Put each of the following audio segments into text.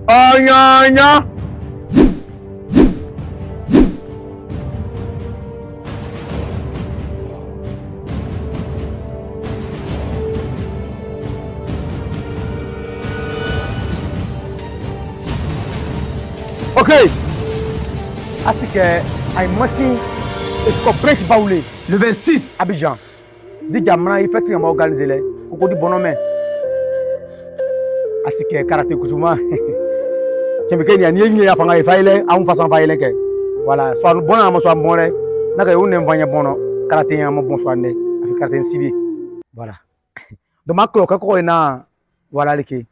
Ɔnyɔnyɔ. Ok. Asike, ay masi esiko Brech Baoulé le 26 Abidjan. Dija mra il fait très organisé les koko di bonhomme. Asike karaté kusuma. Kembe ni ani ni afanga ifaile am façon faile ke. Voilà, soit bon am soit bon re. Na ke une mvanya bono karaté am bon soit ne. Afi karaté sibi. Voilà. Donc ma cloque ko na voilà like.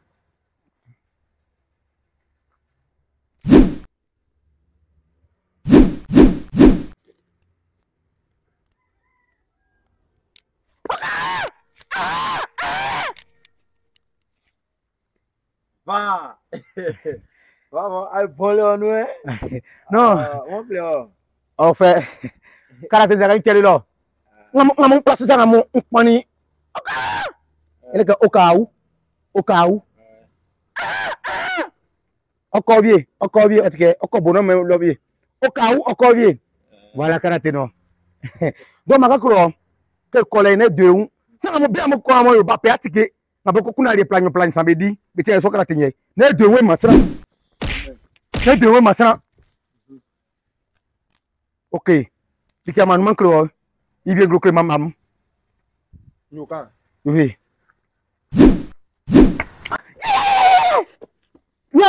Va. Va, va, ay bon le nous hein. Non. Mon plaît. En fait, karaté zara nkeli lo. Ngam ngam place ça ngam nkpani. Ele ka okaou. Okaou. Encore bien, encore bien, en encore bonhomme lo bien. Okaou, encore bien. Voilà karaté non. Donc ma kakro que collègue ne deux ou. Ça ngam bien mo ko mo yo ba pe atike. Ngam ko kuna le plan plan samedi, be tiens so karaté nye. Ne deux we masra. Ne deux we masra. Ok. Dika man man klo. Il vient bloquer mam. Nyoka. Oui. Ne.